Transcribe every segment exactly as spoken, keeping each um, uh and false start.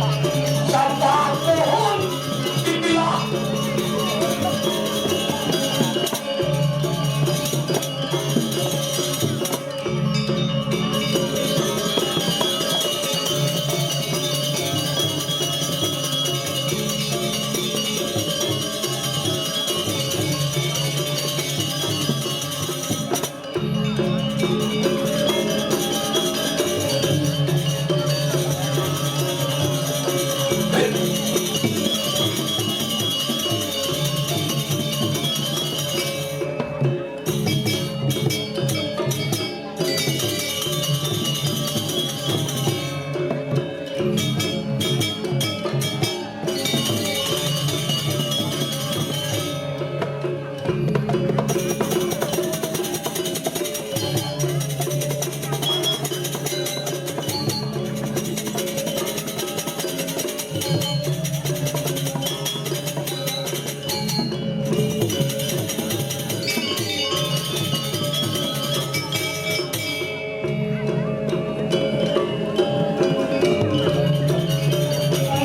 Sampun puhun dipilah.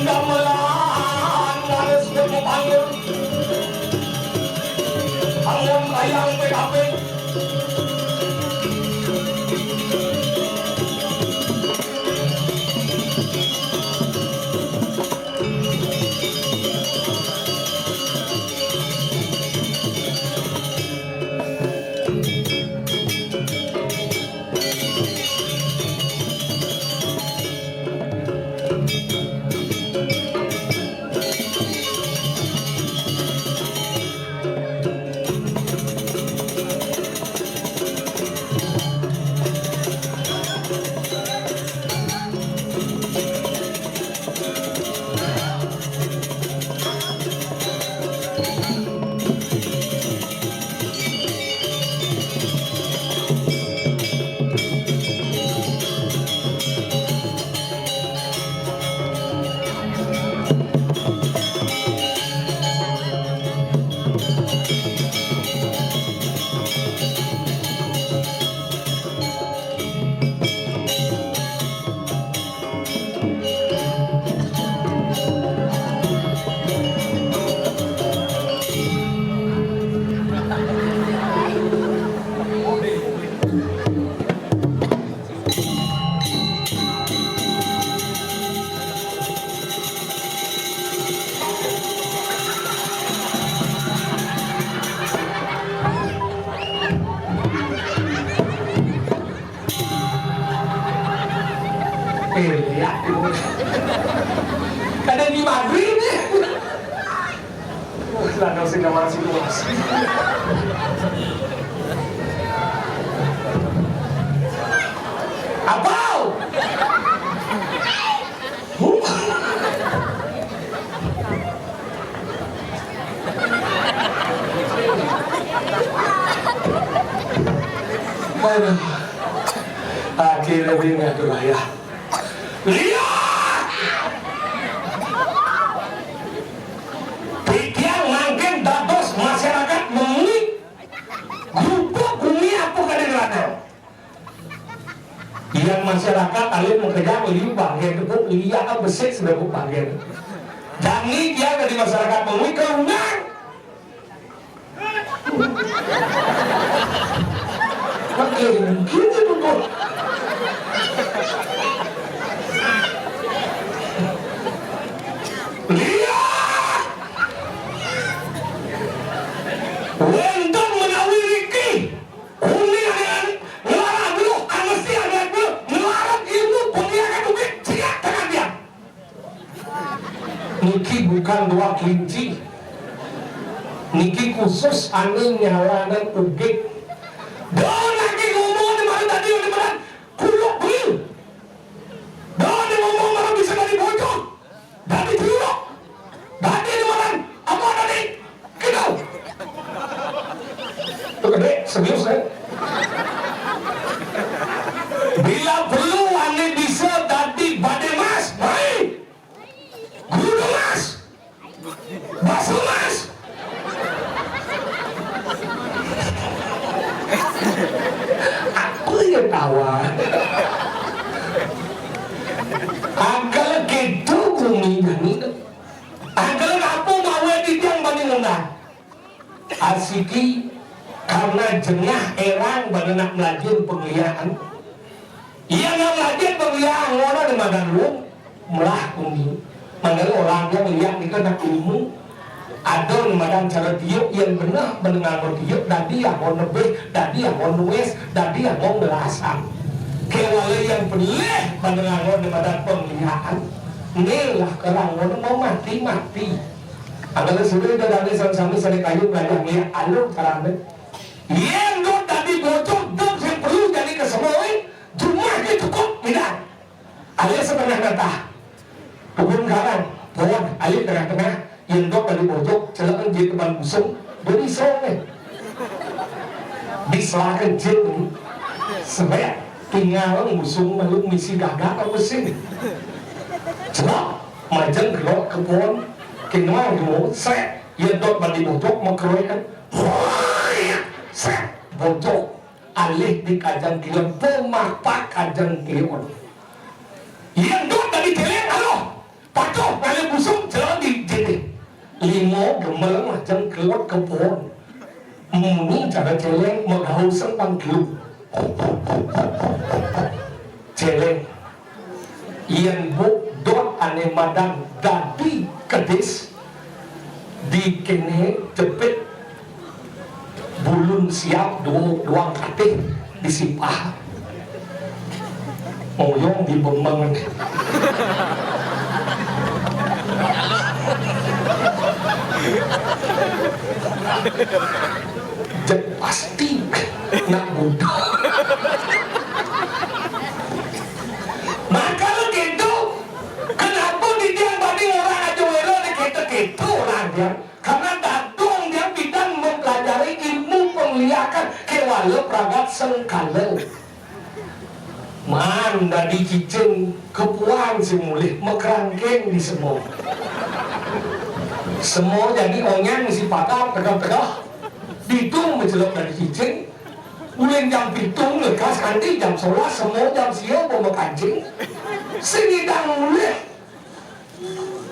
Gamelan waris kudu panggul. Amun kayang P K P. Ini. Lanang sing kamar situasi. Apa? Aduh. Akhirnya bini atuh lah ya. Lihat! Titiang mangkin dados masyarakat mengui, grup gumi apa kadén lanang. Yang masyarakat alim mengkejang liu bangkén tepuk liak besik sedepuk bangkén. Jani dia dari masyarakat mengui keunang. Makin gini tuh, tuh. Lihat! Wénten menawi riki, kuning ané-ané, ngelarang beluh, amesti ané beluh, ngelarang ilmu pembiakan ubit, ciak tengah biang. Niki bukan dua kelinci. Niki khusus anu nyalanan ugik. Don lagi ngomong di mana tadi, di mana kuluk beliau. Don ngomong malah bisa dari bocor, dari jeruk, dari di mana, apa tadi? Gitu. Itu gede, serius ya. Bila perlu ane bisa tadi badé mas, baik. Guru mas, basu mas. Apa ya tawa? Angkel gitu bumi jani. Angkel apa mawe titiang bani ngundang? Asiki karena jengah erang bani nak melajin pengliakan. Iya nak melajin pengliakan ngono di madan lu melah kumi. Mangga orang yang lihat nika nak ilmu. Ada ni madan cara tiup yang benar mendengar tiup dadi yang mau nebih, dadi yang mau nuis, dadi yang mau ngelasan. Kewala yang pelih mendengar ni madan pengliakan. Ni lah kerang ngono mau mati-mati. Angkala sudah dah dadi sami-sami sare kayu belajar ngeliat alur carane. Yen dot dadi bocah dot sing perlu jadi kesemoi, jumah ki cukup midan. Aye setengah natah. Kebun karang, pohon, aye tengah-tengah, yen dot dadi bocah, celeken je teban busung, dadi song eh. Diselaken je ni, sebek, tinggal busung malu misi gagak apa sing. Celok, majeng gelok ke pohon, kenal dulu, sek, yen dot dadi bocah, makeroy kan. Sek, bocah, alih di kajang kion, pemapa kajang kion. Yen dot dadi celeng, aloh, patuh ngalih busung, celeng di jete. Limo gemel majeng kelot ke pohon. Muni cara celeng, magaul sempang kelu. Celeng. Yen buk dot ane madan dadi kedis, di kene jepit bulun siap du-, duang katih disipah. Ngoyong di bemeng. Jep pasti nak budak. Maka lu gitu, kenapa di tiang bani orang aja wela di kita-kita orang dia? Karena dadong dia bidang mempelajari ilmu pengliakan kewala pragat sengkala. Man dadi cicing kepuan si mulih makerangkeng di semo. Semo jadi onyang si pagar tegah-tegah. Ditung mencelok dadi cicing. Ulin jam pitung lekas kanti jam sebelas, semo jam sia bawa kancing. Sing idang mulih.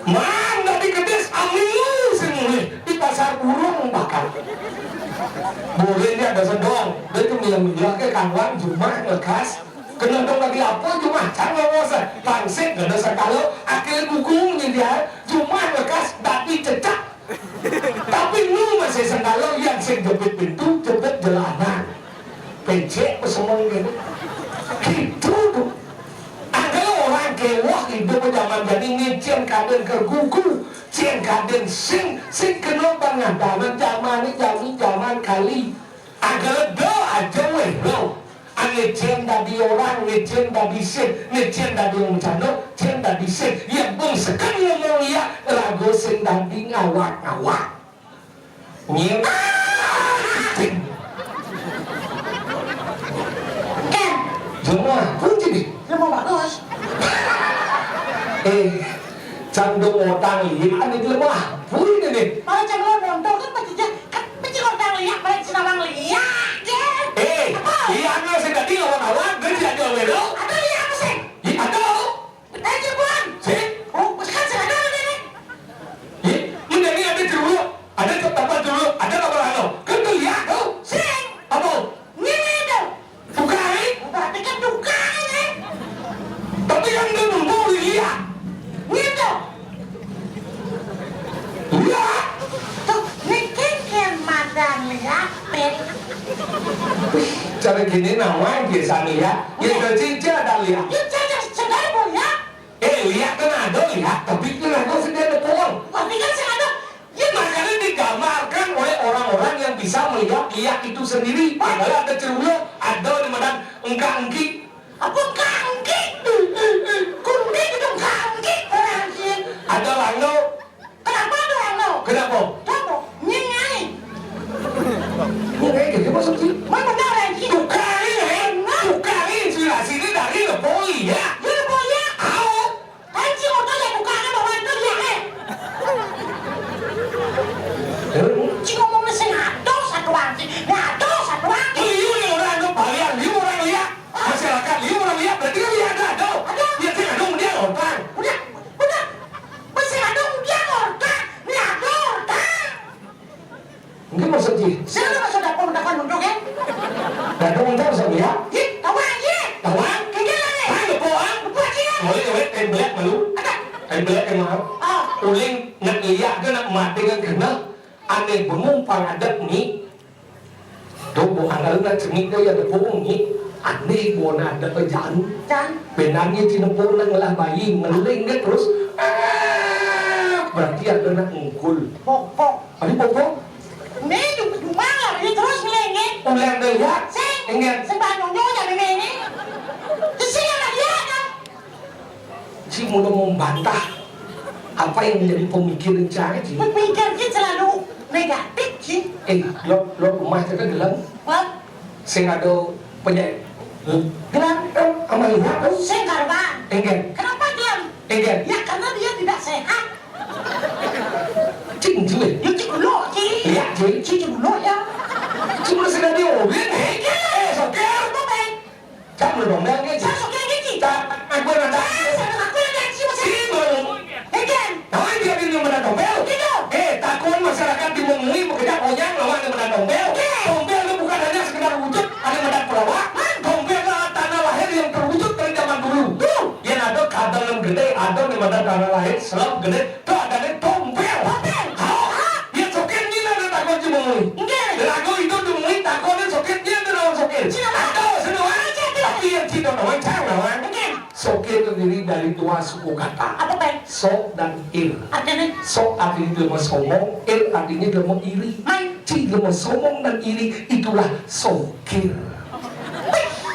Man dadi kedis amiu sing mulih di pasar burung bakal. Boleh dia ada sedong, dia tu milah-milah ke kawan jumah lekas. Kena dong lagi apa jumah cang ngawasa. Langsik kena sekala akil gugung ni dia jumah lekas dadi cecak. Tapi nu masih sendalo yang sing jepit pintu, jepit jalanan. Pecek pesemon gitu. Gitu tuh. Angkala orang kewah hidup zaman jani ni cén kadén ké gugu, cén kadén sing, sing kéné bang ngadanan jamané jami jaman kali. Agelédé aja wéh lo. Ané cén dadi orang, né cén dadi sing, né cén dadi orang candé, cén dadi sing. Ya bung seken ngomong ya, raga sing dadi ngawak-ngawak. Nyén. Ken. Lemah, kunci nih. Lemah bagus. Eh, cang dong otang liat ané lemah. Puri nih. Malah cang lo nonton kan pasti dia, kan pasti otang liat, malah cina mang liat, Ken. Eh, apa? Iya, nggak sih tadi lawan-lawan, dia tidak jual lo. Ada liat apa sih? Iya, ada. Éh, Cirebon. Sing? Oh, kan sing ada ini. Ih, ini ada jeruk, ada tempat jeruk, ada apa anu? Kan tuh lihat tuh. Sing. Apa? Ini tuh. Bukan. Berarti kan bukan ini. Tapi yang dia nunggu lihat. Ini tuh. Lihat. Tuh, ini kan kan madan lihat, Pin. Cara gini nawang biasa lihat. Ya, ya, cincin ada lihat. Ya, cincin, cincin ada lihat. Eh, liak kan ada liak, tapi kan ada sing ada pun. Tapi kan sing ada. Ya, makanya digambarkan oleh orang-orang yang bisa melihat liak itu sendiri. Padahal ada cerula, ada di madan engka-engki. Apa engka-engki? Kundi gitu engka-engki, orang sih. Ada lango. Kenapa ada lango? Kenapa? Kenapa? Nying ai. Nying ai, jadi maksud sih? Mana benar, Ren? Tukang ai, Ren. Benar. Tukang ai, inspirasi ini dari Lepolia. Dia Lepolia. Au. Kan si motor ya tukangnya bawa itu dia, eh. Eh? Si ngomongnya sing adoh satu arti. Nah, adoh satu arti. Liu nih orang, ada balian, liu orang lihat. Masyarakat liu orang lihat, berarti kan lihat ada, ada. Ada. Lihat sih, ada, dia orang. Udah, udah. Masih ada, dia orang. Nih, ada orang. Mungkin maksud dia. Sing ada masuk dapur, takon nunduk, ya? Dapur nunduk, maksud dia? Ih, tawang, iya. Tawang? Kagak, ya? Hah, ngepo, ah? Ngepo, iya. Boleh, boleh, temblek malu. Ada. Temblek yang mahal. Ah. Uling, nak lihat ke, nak mati kan kena. Aneh bengong pang adat ni. Tuh, bu, anal nak cengik deh, ya, tepung ni. Aneh, bu, nak ada ke jalu. Jan. Benarnya cina pun nak ngelah bayi, ngeling deh terus. Ah, berarti ada nak ngukul. Pok, pok. Adi popo? Mé du-, dumang lah, dia terus melengit. Ulang deh, ya. Sing. Ingat. Sing banyak nyonya mé ini. Terus sing yang dia kan. Ci mula membantah apa yang menjadi pemikiran Ci, Ci. Pemikiran Ci selalu negatif, Ci. Eh, lo, lo rumah Ci kan gelem? Gelem. Sing ada penyakit. Gelem. Eh, amal lihat, lo. Sing karuan. Ingat. Kenapa gelem? Ingat. Ya, karena dia tidak sehat. Cing, Ci. Ya, Ci dulu, Ci. Iya, Ci. Ci dulu, ya. Cuma sekali diobrolin, eh, eh, sopir. Apa, Bang? Cak, lu dong, Bang, ya, Ci. Saya sopir, ya, Ci. Cak, aku yang ada. Ah, saya ngaku yang ada, Ci, Mas. Ci, belum. Ingat. Nah, dia ini yang mana dompel? Gitu. Eh, takut masyarakat dimengui, bekerja onyang, lawan yang mana dompel. Oke. Dompel itu bukan hanya sekedar wujud, ada yang mana pelawak. Hah? Dompel adalah tanah lahir yang terwujud dari zaman dulu. Tuh. Yang ada kadang yang gede, ada yang mana tanah lahir, serap gede. Tuh, ada nih tompel. Tompel. Tahu? Hah? Dia sokir gila, dia takut cuma mui. Enggak. Lagu itu cuma mui, takut dia sokir, dia tuh lawan sokir. Cina mah. Tahu, semua. Aja, tuh. Tapi yang Cina lawan, cang lawan. Enggak. Sokir terdiri dari dua suku kata. Apa, Pak? So dan ir. Artinya? So artinya dia mau sombong, ir artinya dia mau iri. Main. Ci dia mau sombong dan iri, itulah sokir.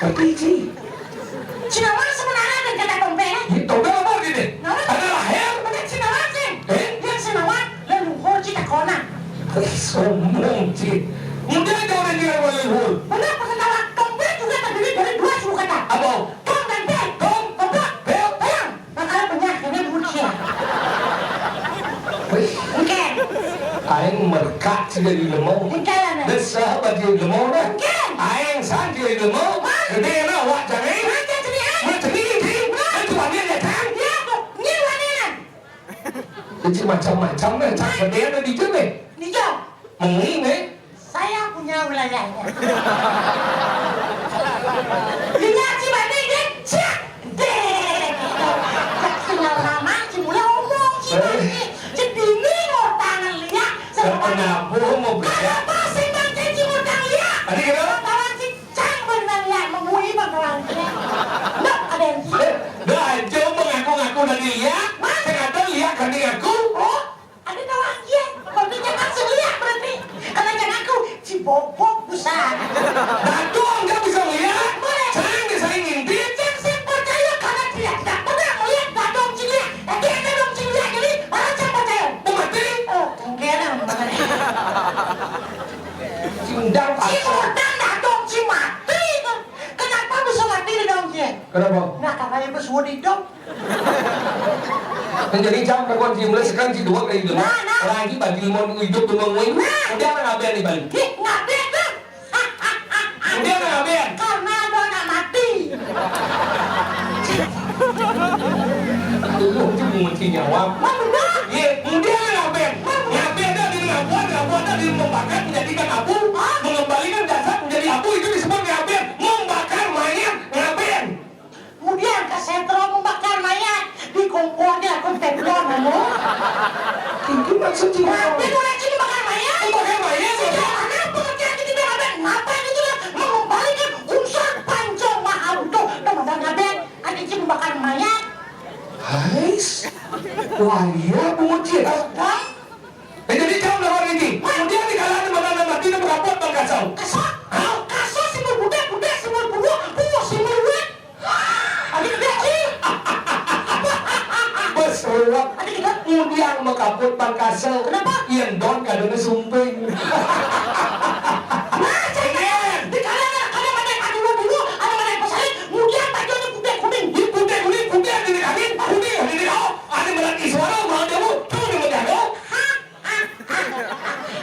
Ngerti, Ci? Cina mana sebenarnya dan kata tompel? Ini tompel apa gini? Nah. Ada lahir. Bener, Cina mana, Cing? Eh? Yang Cina mana? Leluhur, Ci, takona. Eh, sombong, Ci. Mudah aja orang kira leluhur. Bener, pertama, tompel juga terdiri dari dua suku kata. Apa? Tom dan pel. Tom, tompel, pel, pel. Makanya penyakitnya bucin. Wih. Oke. Aing merkak sih jadi lemong. Oke, lah, nah. Desa bagi lemong dah. Oke. Aing san jadi lemong. Wah. Gede na wak jangeng. Wah, jadi, ah. Wah, jadi, jadi. Wah. Itu wanita ya, kan? Iya, kok. Ini wanita. Jadi macam-macam nih, cak gede na di jauh nih. Di jauh. Mengi nih. Saya punya wilayahnya. Lihat si Bani, dia, cek. Dek. Cek, tinggal lama, si mulai ngomong, si Bani. Si Bini mau tangan lihat. Kenapa mau beli? Kenapa si Bani, si mau tangan lihat? Tadi kenapa? Tangan si Cang bener lihat, memui bakalan. Nggak, ada yang. Eh, dah aja mengaku-ngaku dari lihat. Mas. Sing ada Dadong, dia bisa ngeliat. Boleh. Saya bisa ngintip. Cang sing percaya karena dia tidak pernah ngeliat dadong ciliak. Tapi ada dadong ciliak, jadi orang cang percaya. Mau mati? Oh, tenggerang. Cindang. Si Udang dadong ci mati. Kenapa bisa mati dadong ci? Kenapa? Nah, karena ibu sudah hidup. Menjadi jam berkon jimle sekarang ci dua kali itu. Nah, nah. Lagi bagi limon hidup tuh mengwing. Nah. Udah ngapain nih, Bang? Ih, ngapain tuh? Kemudian apa? Karena ada anak mati. Lu tuh mengunci nyawa. Mah bener. Iya, kemudian apa? Ngapain ada di ngabuan, ngabuan ada di membakar, menjadikan abu, hah? Mengembalikan jasad menjadi abu, itu disebut ngapain? Membakar mayat, ngapain? Kemudian kasetro membakar mayat, di kompornya aku teflon, anu. Itu maksudnya. Tapi orang sini bakar mayat. Bakar mayat, ya. Mana pengertian kita bakar? Ngapa itu juga mengembalikan unsur panco maha utuh? Teman-teman, ada sini bakar mayat. Hais, wah iya, Bu Muci. Hah? Eh, jadi jam lawan ini. Kemudian di kalangan mana nama tidak berapot bang kasau. Kasau, kasau si berbudak, budak si berbudak, budak si berbudak. Adi gede, Ci. Bos ruwet. Adi gede. Mudiang makaput pan kasel. Kenapa? Yen don kadene sumping. Nah, saya di kalangan, ada mana yang adu dulu, ada mana yang pesalin, mudiang tajone putih kuning. Di putih kuning, putih ada di kami, kuning ada di kau, ada melat iswara, mau dulu, tuh di mejago. Hah?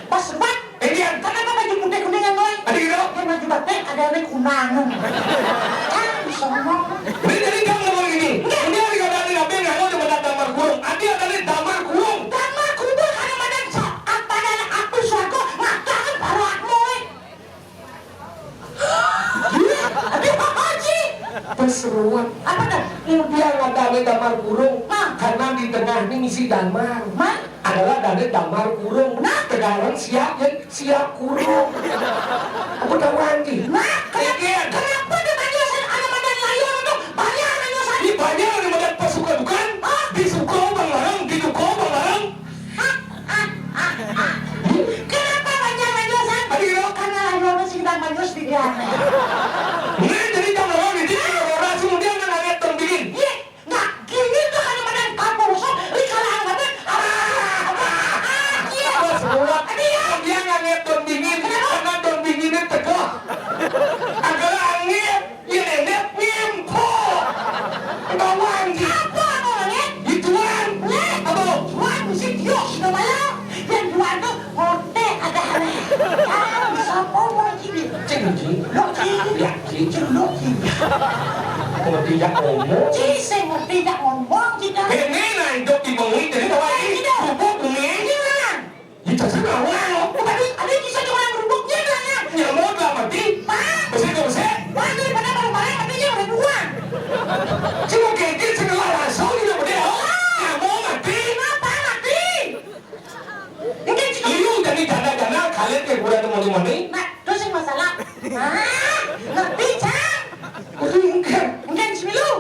Pas banget. Eh, Dian. Kenapa baju putih kuningan, Boy? Ada gitu? Dia baju batik, ada yang kunangan. Kan, sono. Ini jadi jam ngomong ini. Ini hari kata ada nabi yang ngomong cuma damar kurung. Ada yang tadi damar kurung. Damar kurung, ada mana sa-, apa ada api suarga, ngatakan para akmoy. Aduh, Haji. Peseruan. Apa tuh? Mudiang ada damar kurung. Hah? Karena di tengah ini ngisi damar. Hah? Adalah dane damar kurung. Nah, tegarang siap, ya, siap kurung. Apa tahu, Anji? Nah, kenapa, kenapa dia banyak anak madan layang itu? Banyak anak nyusahin. Di banyak anak madan pasukan bukan? Hah? Di suko bang bareng, di duko bang bareng. Kenapa banyak manyusan? Aduh, iya. Karena lagi orang sing tak manyus di dia. Ini jadi jam orang di sini, orang semua dia nggak lihat tembingin. Iya, nggak gini tuh, karena badan kamu rusak, di kalangan badan. Ah, ah, iya. Bos, buat. Aduh, iya. Dia nggak lihat tembingin, kenapa? Karena tembinginnya teguh. Agak angin. Yen enek mimpo. Bawang ki. Apa namanya? Ituan. Leh. Apa? Tuan mesti kios namanya. Yang tuan tu ngotek agak aneh. Ah, sapa mau gini? Cing, cing. Lo gini. Ya, cing. Cing, lo gini. Ngerti ya ngomong? Cing, saya ngerti ya ngomong kita. Ini nah hidup di bumi, jadi bawa ini. Bubuk bumi. Ini mana? Ya, terserah, wah. Tadi, tadi bisa cuma yang rubuknya, kan, ya? Ya, mau nggak mati? Pak. Bersih nggak bersih? Wah, daripada bareng-bareng, matinya udah dua. Cuma kecil, sebelah langsung, ini udah, oh. Ya, mau mati? Kenapa mati? Mungkin cuma iya, jadi janda-janda, kalian kayak kurang mau mati. Nah, terus yang masalah. Ah, ngerti, Cang? Ngerti, enggak. Mungkin semilu.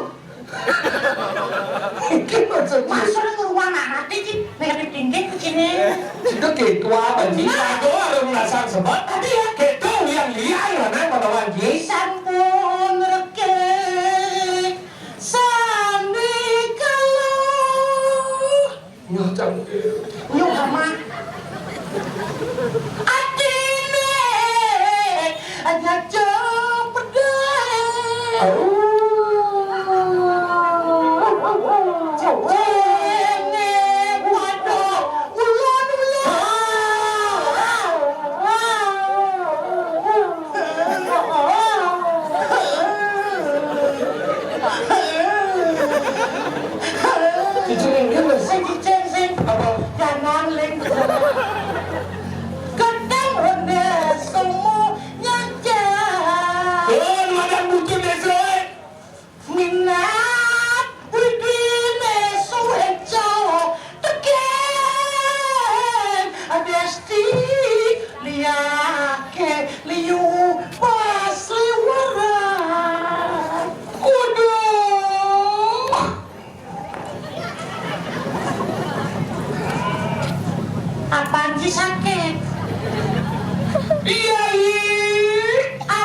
Iki maksudnya. Masuk ke ruang anak iki negatif thinking ke sini. Sudah gitu apa sih? Nah. Aku harus merasa sebab tadi ya gitu yang liang mana pada wanji. Sampun rekik sami kalau. Nyocang. Nyuh sama. Atine aja cepedhe. Au. Jenenge padha ulun-ulun. Cicing dia, Mas. Sing cicing, sing. Apa? Jangan, Ling. Ketang ronde semua nyanja. Oh, lu ada butuh desa, eh? Minat wibine suweco teken adesti liake liu pas liweran. Kudu. Apaan sih sakit? Iya, iya.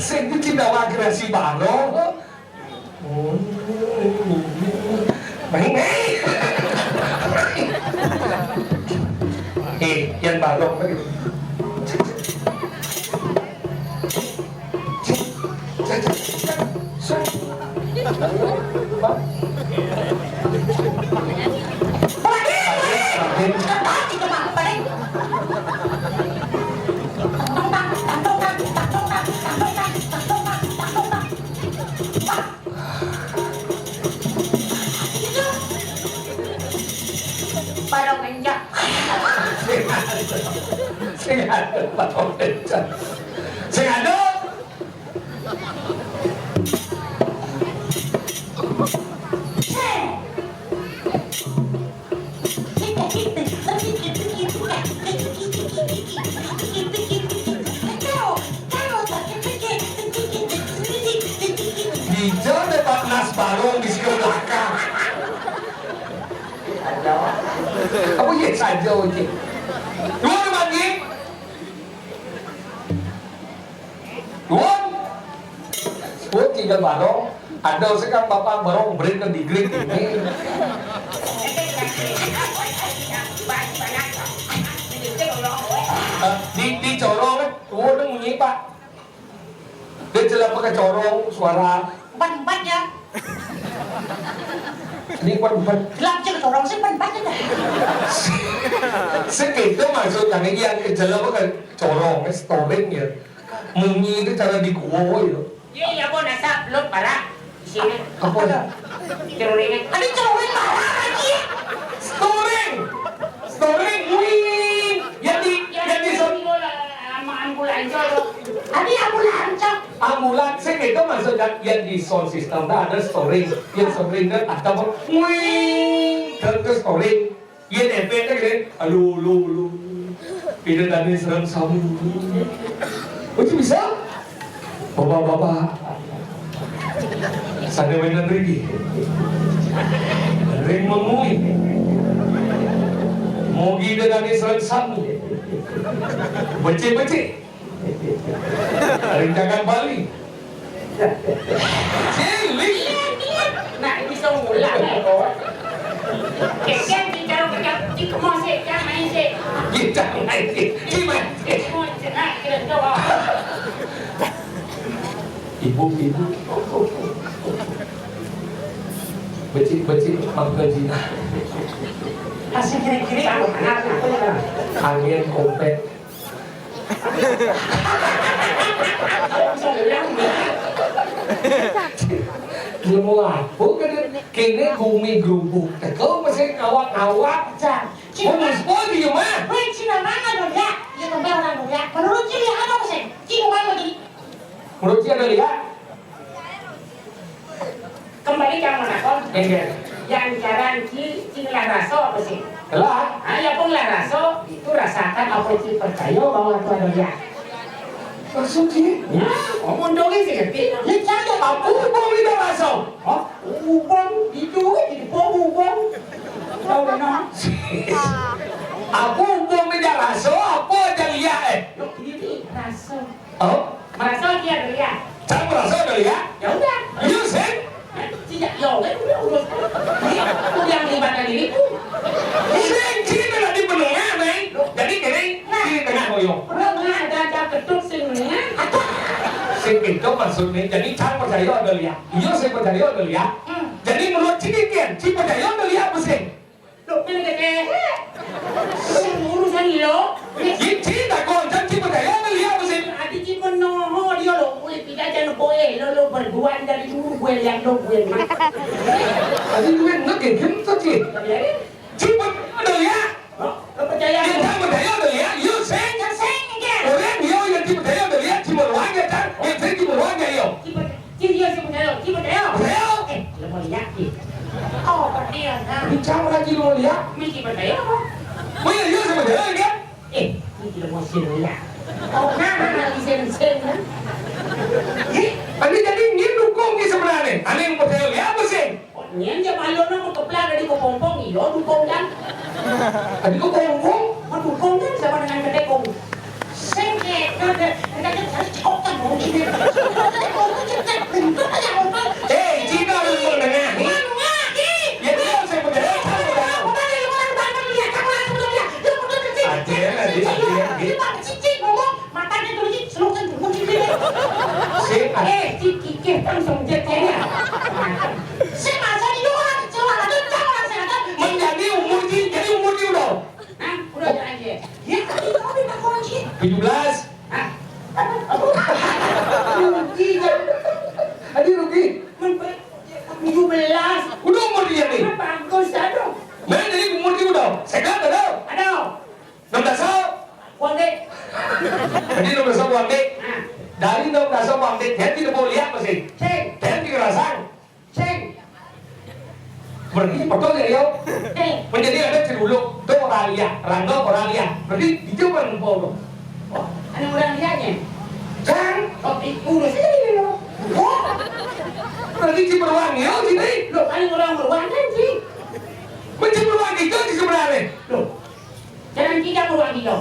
Sing iki cinta agresi bareng. Eh, yang bareng. Barong enjak. Sing ado, barong enjak. Sing ado. Hijau deh Pak Nas barong di sini belakang. Apa iya saja oke. Dua teman. Wong, wong tiga barong, ada sekarang bapak barong berikan di grade ini. Eh, di, di corong, wong munyi pak. Dia celap pakai corong, suara. Empat-empat ya. Ini empat-empat. Gelap sih corong sih empat-empat ya. Segitu maksudnya yang kejelap pakai corong, storing ya. Munyi itu cara di gua ya. Iya, iya, Bon, asal belum parah. Di sini. Apa ya? Ceruringan. Ada ceruring parah lagi ya. Storing. Storing, wing. Yang di, yang di son- sama ambulans lo. Ada ambulans, Cok. Ambulans, saya kira maksudnya yang di sound system, dah ada storing. Yang storing kan ada apa? Wing. Ke, ke storing. Iya, efek kan gini. Halo, halo, halo. Ida Dani serang samu. Itu bisa? Bapak-bapak. Sana mainan rigi. Ring memui. Mogi Ida Dani serang samu. Becik-becik. Rintangan Bali. Cilik. Nak bisa ngulang ya, Bos. Kek, kek, di dalam kejap, di kemosek, jangan main sek. Kita main sek. Di main sek. Kemosek, nak, kira jawab. Ibu, ibu. Becik-becik, mangga Cina. Kasih kiri-kiri, anu, anu, anu. Angin, kompet. Ilmu apa kéné? Kéné gumi grubug. Teka masih kawak-kawak. Cang. Cing. Oh, mas boy di rumah. Wéh, cing mana dong ya? Ya, tempat orang dong ya. Menurut cing ya apa sih? Cing mana lagi? Menurut cing ada lihat? Kembali ka manakon. Iya. Yang cara ci, cing lah raso apa sih? Lah. Ah, ya pun lah raso, itu rasakan apa ci percaya bahwa itu ada lihat. Maksudnya? Ya, ngomong dong sih ngerti. Ya, cang, aku pun tidak raso. Hah? Ubang, itu, itu pun ubang. Tahu deh, nah. Aku pun tidak raso, aku ada lihat, eh. Yuk, ini raso. Oh? Merasa dia ada lihat. Cang merasa ada lihat? Ya udah. Iya, sing. Tidak, ya udah, udah, udah. Ini udah yang libatkan diri tuh. Sing, sing, tengah di penengah, Neng. Jadi, gini, di tengah, boyong. Pernah ada, ada ketuk sing mendingan. Sing itu maksudnya, jadi cang percaya ada lihat. Iya, sing percaya ada lihat. Hmm. Jadi, menurut cing, kian, cing percaya ada lihat, sing. Lo pilih ke kehe. Urusan lo. Cing, cing, tak kau, cang, cing percaya ada lihat, sing. Ati cing penoho dia lo. Ulih tidak aja lo boe. Lo, lo berduaan dari dulu gue lihat lo gue mah. Tadi gue enak ya, game tuh, Ci. Tapi ya, Ci, percaya ada lihat? Lo percaya? Iya, cang percaya ada lihat. Yuk, sing. Yang sing, ya. Orang, yo, yang ci percaya ada lihat, ci meruang ya, cang. Yang sing ci meruang ya, yo. Ci per-, ci, iya, ci percaya, ci percaya. Percaya? Eh, lo mau lihat, Ci. Oh, percaya, nah. Ini cang lagi lo mau lihat? Ini ci percaya apa? Oh iya, iya, sama jalan, kan? Eh, ini tidak mau sih lo lihat. Oh, nah, nah, nah, di sini, sini, nah. Ih, tapi jadi ini dukung ki sebenarnya. Aneh yang percaya lihat apa sih? Nyen jam alon mah keplak dari kepompong, iyo dukung kan? Tadi kepompong? Mah dukung kan sama dengan kedekong. Sengket, ada, ada, ada, cocok kan mau gini. Eh, Cina lu mau nengah, nih. Mau nengah, nih. Ya, dia saya mau jalan, saya mau jalan. Mau balik, mau balik, balik, lihat, kamu langsung lihat. Dia mau tuh kecil. Aja, nanti, aja, nanti. Dia mau kecil, ngomong. Matanya tuh, Cik, selokan tuh, Cik, Cik. Sip, ah. Eh, Cik, kikir langsung jet kayaknya. Sip, masa di luar, celana tuh, jangan, saya kata. Menjadi umur, Cik, jadi umur dia udah. Hah? Udah, jangan, Cik. Ya, tapi, tapi, Pak Konci. Tujuh belas. Hah? Rugi, ya. Aduh, rugi. Men-, tujuh belas. Udah umur dia nih. Kan bagus, aduh. Mana jadi umur dia udah? Sehat, aduh. Aduh. Enam belas tahun. Buang dek. Jadi enam belas tahun buang dek. Nah. Dari enam belas tahun buang dek, dia tidak mau lihat masih. Ceng. Dia tidak rasakan. Ceng. Berarti betul ya, yo? Ceng. Menjadi ada ceruluk, itu orang lihat, rangga orang lihat. Berarti dia orang mau. Wah, ada orang lihatnya. Cang. Oh, i-, urus aja ini, lo. Oh. Berarti si beruang, yo, sini. Lo, ada orang beruang kan, sih? Menciptakan itu sih sebenarnya. Loh, jangan kita keluar kita.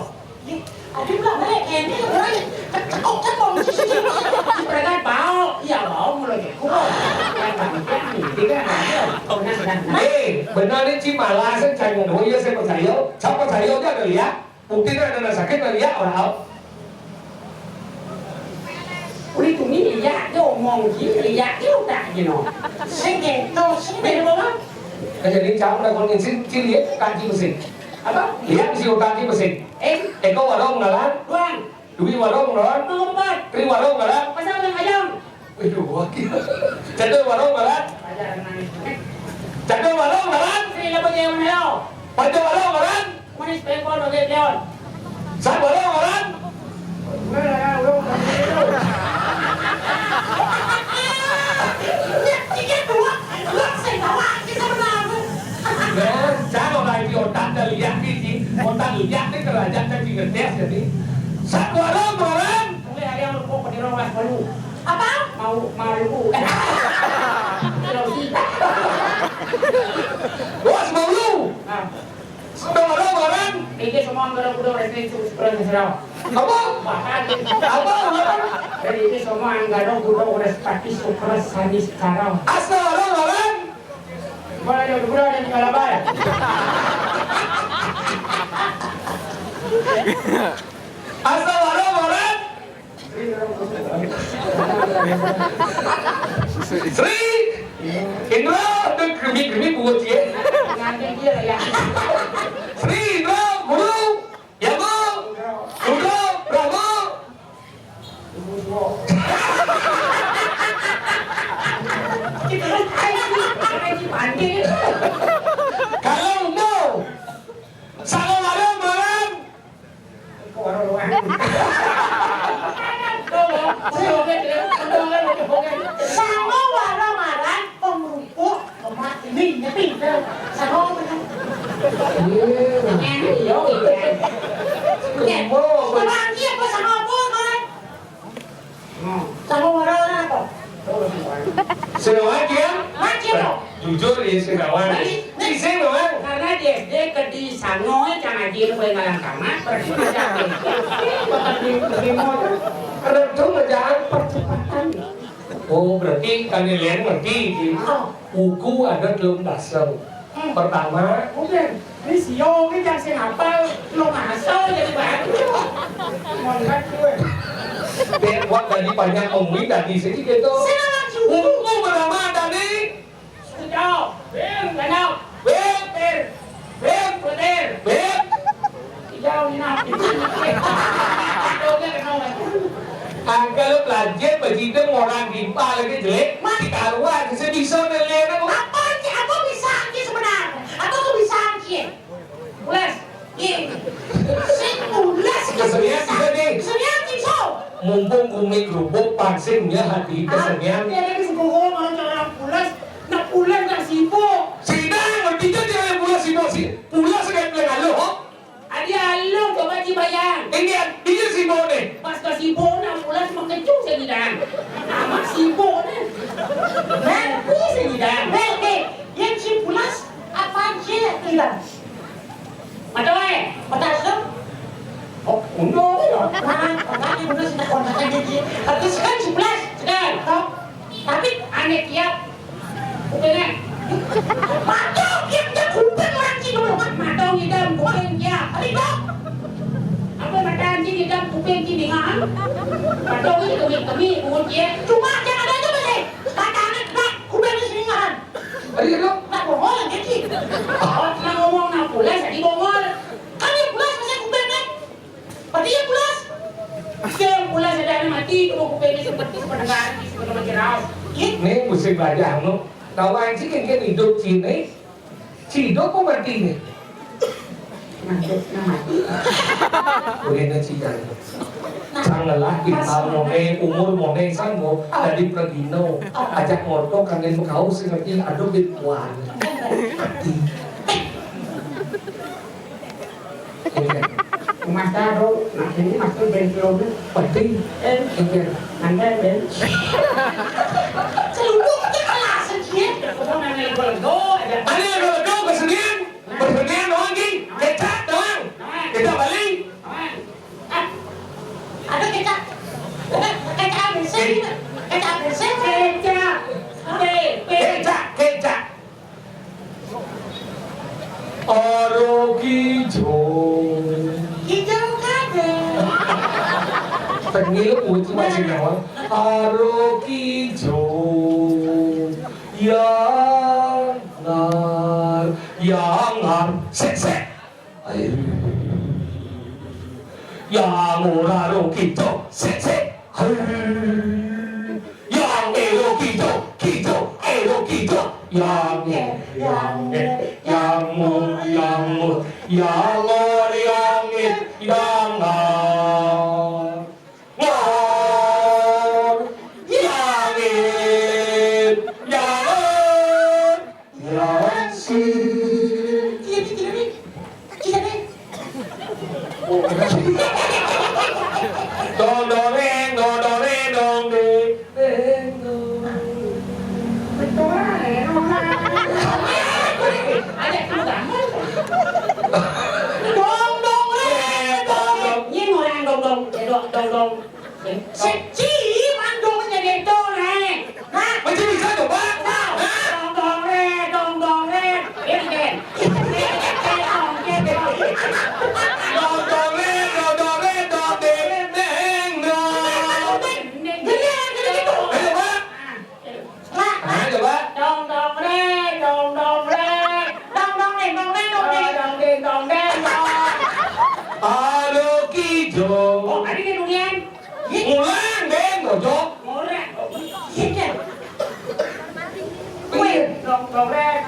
Aku bilang, "Hei, ini orang cekok-cekok di sini." Mereka bau, iya bau mulai cekok. Yang bangkit nih, tiga ada. Nah, nah, nah. Eh, benar nih, Ci, malah saya cari, oh iya, saya percaya. Saya percaya aja ada lihat. Bukti kan ada sakit, ada lihat, orang tahu. Udah itu nih, lihat dia omong gini, lihat dia udah gini. Sing gitu, sing beda banget. Kan jadi cau udah kalau nginsin, Ci lihat kaki mesin. Apa? Lihat si kaki mesin. Eh? Eko warung ngaran. Tuan. Dwi warung ngaran. Mau empat. Tri warung ngaran. Pasang yang ayam. Waduh, wakil. Cendol warung ngaran. Ada nangis. Cendol warung ngaran. Sini dapat yang mana? Panjang warung ngaran. Manis pengkol bagai pion. Sat warung ngaran. Udah lah, ya, udah, udah. Iya, tiga, dua, dua, saya bawa, kita menang. Nah, saya mau lagi otak dan lihat nih, Ci. Otak lihat nih, kerajaan kan di ngetes, jadi. Sat warung ngaran. Mulai hari yang lupa, kau di rumah, malu. Apa? Mau, malu. Kalau sih. Bos, mau lu. Nah. Sudah ada orang? Ini semua anggaran udah resmi, cukup sekarang, Israel. Apa? Bahkan. Apa? Apa? Dan ini semua anggaran udah resmi, super sanis, sekarang. Asal ada orang? Boleh, udah, udah, ada di Kalabar. Asal ada orang? Sri Indra, ada kremi-kremi buat dia. Sri Indra, guru, ya, Bu? Guru, Brahma. Iya, nah. Iya, iya. Iya. Mau apa? Sama lagi apa sama apa, Bang? Sama orang apa? Sing ngaji, ya? Ngaji, loh. Jujur, ya, sing ngaji. Baik. Sing ngaji. Karena di S D ke di Sangoe, Kang Haji, lu boleh ngalang tamat, berarti macam itu. Bukan di, di motor. Karena itu ngejalan percepatan. Oh, berarti kalian ngerti, gitu. Oh. Wuku ada telung dasar. Hmm. Pertama, udah. Ini sio, ini jangan sing hafal. Lo ngasal jadi batu. Mantap gue. Dek, buat tadi banyak ngomongin tadi sini gitu. Sing ngaji. Wuku pertama tadi. Sudah. Bim, ganap. Bim. Bim. Bim. Putir. Bim. Ijau ni nak. Angka lu belajar bajideng orang ripa lagi jelek, mati karuan, bisa-bisa nilai lu. Apa sih? Apa bisa sih sebenarnya? Apa tuh bisa sih? Pulas. Iya. Sing pulas. Kesenian bisa nih. Kesenian sih, so. Mumpung gumi kerupuk, pangsing ya hati kesenian. Ah, dia lagi sungguh orang orang pulas. Nak pulas nak sibuk. Sidang, tiga dia yang pulas sibuk sih. Pulas kan dia lalu, ho? Adi alo, coba ci bayang. Ini, ini si Bone. Pas ka si Bone, pulas makejung sa ngidang. Amat si Bone. Nanti sa ngidang. Weh, eh, yang si pulas, apa aja ngidang? Mata wae. Mata asem? Oh, undo, undo. Nah, makanya udah sudah kontak aja, Ci. Tapi sekarang si pulas, sekarang. Toh? Tapi aneh kiap. Kupingnya. Mata, dia punya kuping orang Cina. Mata ngidam, kuping dia. Tapi kok? Apa mata anjing ngidam, kuping Cina, ha? Mata ini kemi, kemi, bungut dia. Cuma jangan aja, Mas, eh. Mata anak kena, kuping di sini, ha. Ari lo? Nak bohong, jadi. Oh, nak ngomong, nak pulas, jadi bongol. Kan dia pulas, masa kuping, kan? Berarti ya pulas. Dia yang pulas ada anak mati, itu mau kupingnya seperti sependengar, sependengar jeraus. Iya. Nih, musim belajar, no. Tahu anjing yang kan hidup sini, si hidup kok mati nih? Mati, nah mati. Boleh nih, si jalan. Nah, sangalah kita mone, umur mone sanggup, oh, dari pergino. Oh. Ajak moto kangen kau sing ngerti, aduh, di puan. Mati. Iya. Mas Dado, nah, ini masuk ben Celoduk. Penting. Eh. Iya. Nanti ben. Celoduk aja kelas, ya. Pokoknya nanya lego-lego aja. Ada lego-lego, kesenian. Kesenian doang, Ki. Kecap doang. Kecap Bali. Ah. Ada kecap. Kecap A B C. Kecap A B C. Kecap. Kecap, kecap. Arok ijo. Ijo kabeh. Tengil uji masih nawang. Arok ijo. Yang ngar, yang ngar. Sik, sik. Ayo. Yang ora ro kita, sik, sik. Ayo. Yang ero kita, kita ero kita. Yang e, yang e, yang mu, yang mu, yang or, yang e, yang ar. Ngor, yang e, yang or. Iya, sih. Iya, nih, iya, nih. Iya, nih. Dong, dong, reng, dong, dong, reng, dong, deng, reng, dong. Betul, reng, dong, reng. Ada kamu gak mau? Dong, dong, reng, dong, dong. Ini orang dong, dong, dong, dong, dong. Sik, Ci, mandung nyedek to, Rek. Hah? Masih bisa coba? Hah? Dong, dong, Rek, dong, dong, Rek. Ini, Rek. Dong, dong, Rek, dong, dong, Rek, dong, deng, deng, dong. Gini, gini, gitu. Ayo, coba. Hah? Hah, coba. Dong, dong, Rek, dong, dong, Rek. Dong, dong, Rek, dong, Rek, dong, Rek. Dong, deng, dong, deng, dong. Aduh, kijo. Oh, tadi dia durian. Ngulang, Deng, bojok. Ngulang. Iya, Deng. Wih, dong, dong, Rek.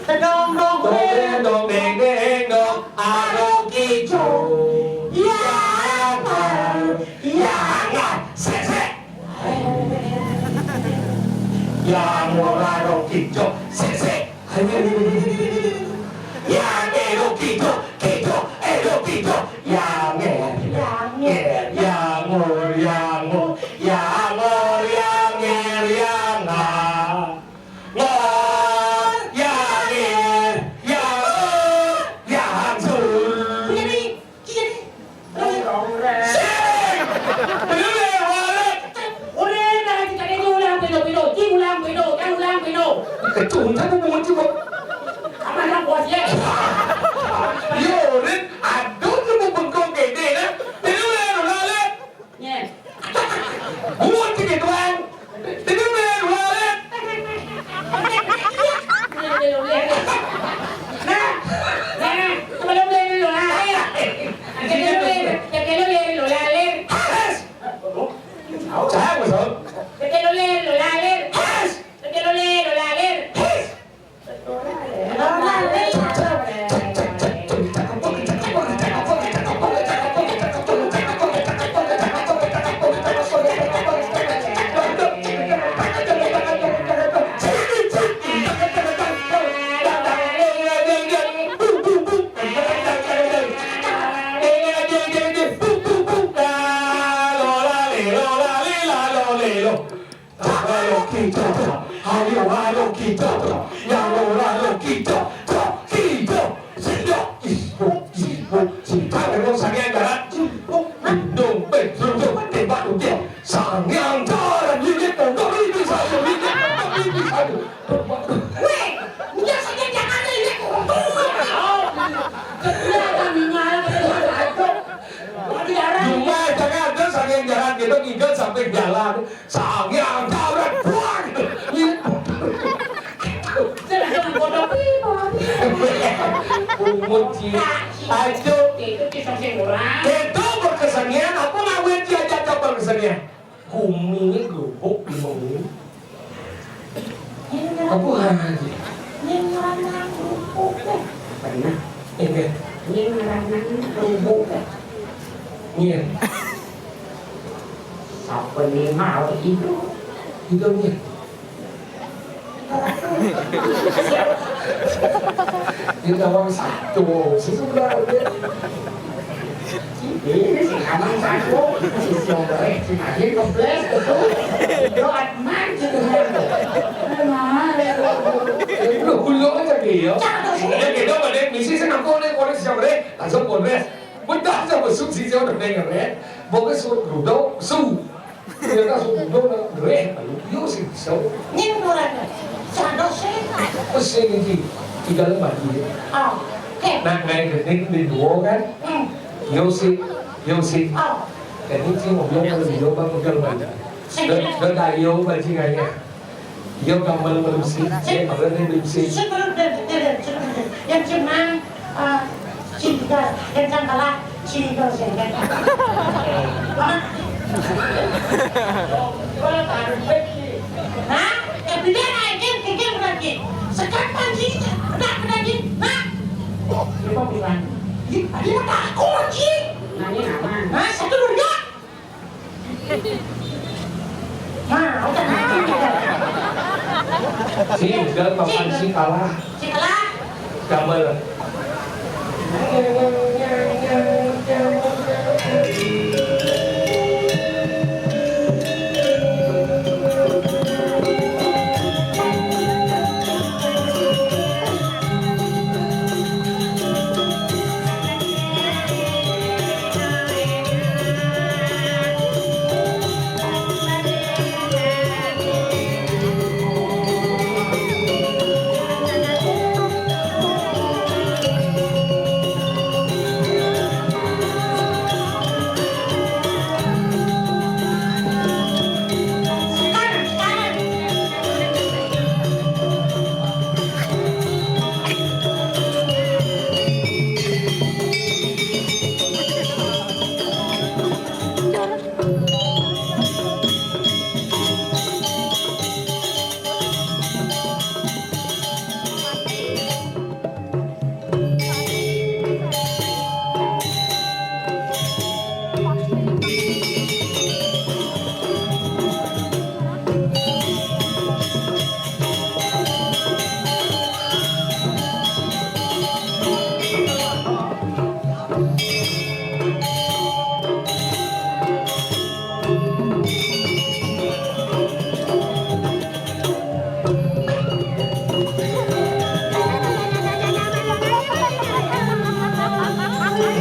Tedong, dong, Rek. Dong, dong, deng, deng, dong. Aduh, kijo. Iya, iya, iya. Sik, sik. Yang ora ro kijo, sik, sik. Yang ero kijo, Kita, yang ora lo kita, kita, kita. Sida, ibu, ibu, sida memang sange jaran. Ibu, indung, pe, ibu, tembak, udah. Sange jaran, ini pondok, ini satu, ini pondok, ini satu. Weh, dia saja jangan ini pondok. Cuma jangan ada sange jaran, kita ngigel sampai jalan. Sange jaran, buang. Pungut, Ci. Aduh. Itu kisah sing murah. Itu berkesenian apa ngawet diajak berkesenian? Gumi, gubuk, gumi. Apa aja? Yang lanang kerupuk deh. Pernah? Enggak. Yang lanang kerupuk deh. Iya. Sapa nih mau itu? Itu nih. Ini orang satu, sih sebenarnya. Ini sih aman satu, si Siombre, si Nadine ngebles betul. Lo adman gitu kan. Lo kulo aja gitu. Cakep sih. Ya gitu, pada misi sih ngaku nih, polisi Siombre, langsung polres. Bedah sama su, si Siombre denger ya. Pokoknya su, grudo, su. Iya, kan, sudah, udah, udah, eh, ayo, yo, sih, bisa. Nying, kurang. Sadar, sih. Apa sih, ini? Di dalam mati, ya. Oh, oke. Nah, kayak gini, di dua, kan? Hmm. Yo, sih. Yo, sih. Oh. Jadi, sih, mau bilang kalau di dua, kan, pegang mati. Sih. Udah, udah, dah, yo, bajingannya. Yo, gambar belum sih. Sih. Eh, padahal ini belum sih. Sebelum, dan, dan, dan, sebelum, yang cuma, eh, cinta, yang cangkalah. Sini, sini, sini. Hah? Eh, bilang aja, pikir lagi. Sekarang sini, udah, udah, Ji. Hah? Dia mau bilang, "Ih, tadi mah takut, Ji." Nanya aman. Hah? Satu dulu, yuk. Nah, udah, nah, udah. Si, udah, papan si kalah. Si kalah. Gambar.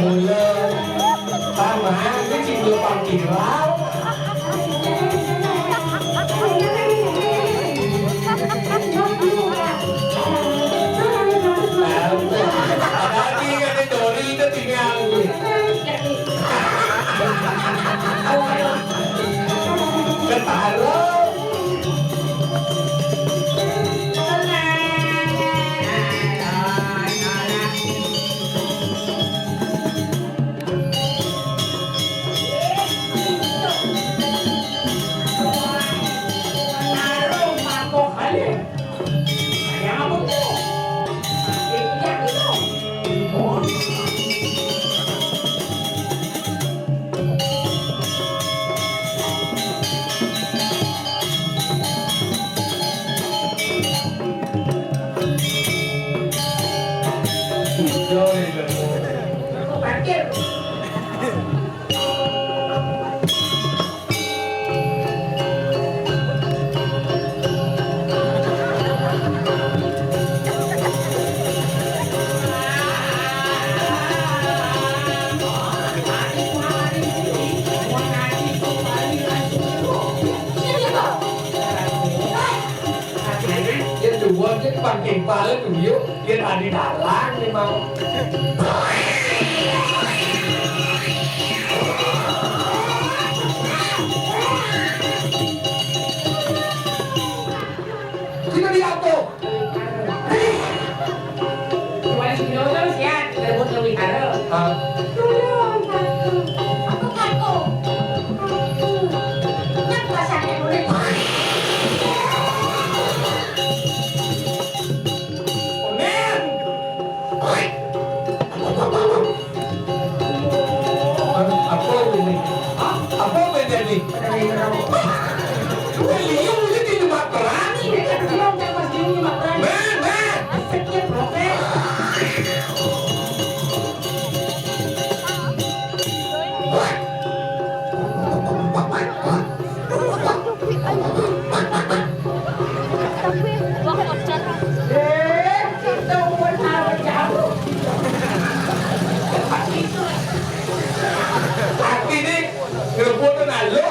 Mula paman iki lho pangkilau. Tadi kan Dori ketinggalan. Ketaruh. Yén adi dalang memang. Sino diapo? Wali sino terus ya, rebut lebih karo. Ah. Tulung, aku. Aku, aku. Nyapa sakit mulai. Onen. Apa ini? Hah? Apa bedanya? Beliau ini di rumah perang. Men, men. Eh, kita umur sama jauh. Tapi ini ngerebut nalo.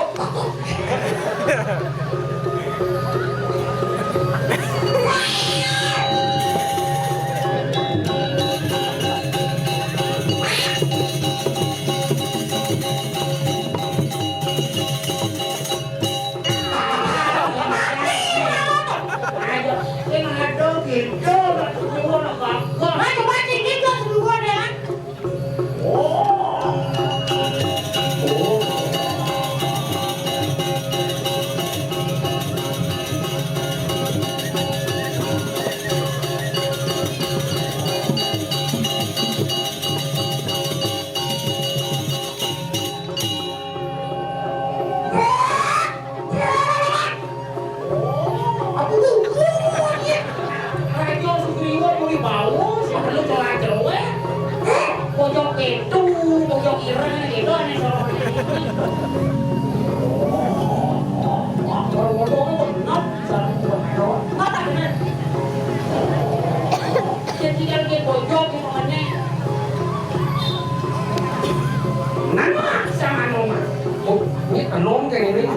Ayo, sing ado gitu, semua nak gagal. Ayo, mati gitu semua deh. Aku lupa. Raja Sugriwa muni bau, sing perlu corak-coret. Pojok itu, pojok ireng gitu, aneh soal. Kalau ngomong benar, sama benar. Apa benar? Jadi kalau dia pojok, gimana? Nano sama Noma. Oh, ini anom kayak ini.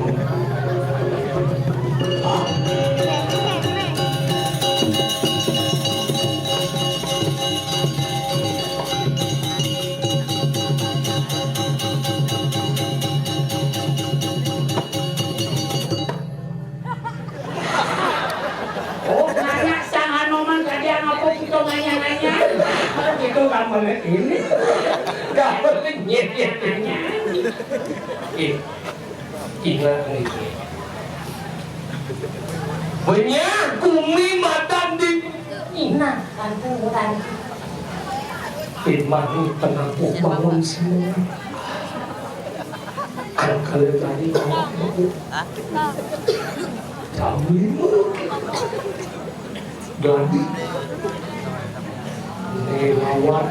Oh, nanya sang Hanoman tadi apa kita nanya-nanya? Itu kamarnya ini. Kamarnya nyet-nyet nanya. Ih, ingat nih. Banyak gumi madan di Nah, tante, tante. Firman ini penampuk bangun semua. Angkel tadi jam lima. Jadi, relawan.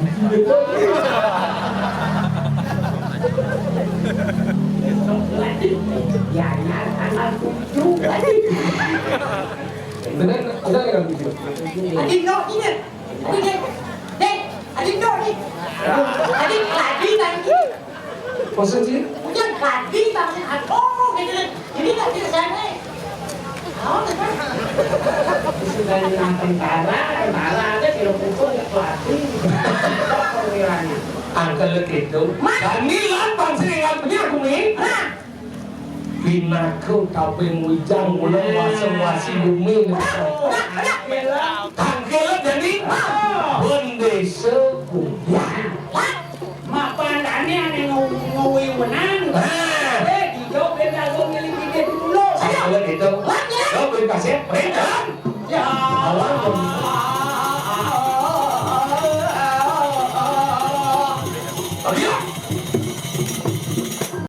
Ya, ya, tanggal tujuh. Benar, benar kan tujuh? Tadi no, ingat. Adi, Dek. Dek, adi, Dek, Dek. Adi, tadi, tadi. Maksudnya? Hujan tadi, tadi. Aduh, gitu, deh. Jadi, tadi ke sana. Tahu, kan? Sudah bilang tentara, tentara aja tidak pukul, nggak pelatih. Perwiranya. Angkel gitu. Mas. Kami lah, bangsa yang nggak punya, aku nih. Nah. Pinaka utawi ngujang mula wasa-wasi bumi. Tangkil jadi bendesa kujang. Mapan dane ane ngui wenang. Eh, dijawab ben lagu milih bibit dulu. Kalau gitu, lo beri kasih, berikan. Ya. Awan. Ayo.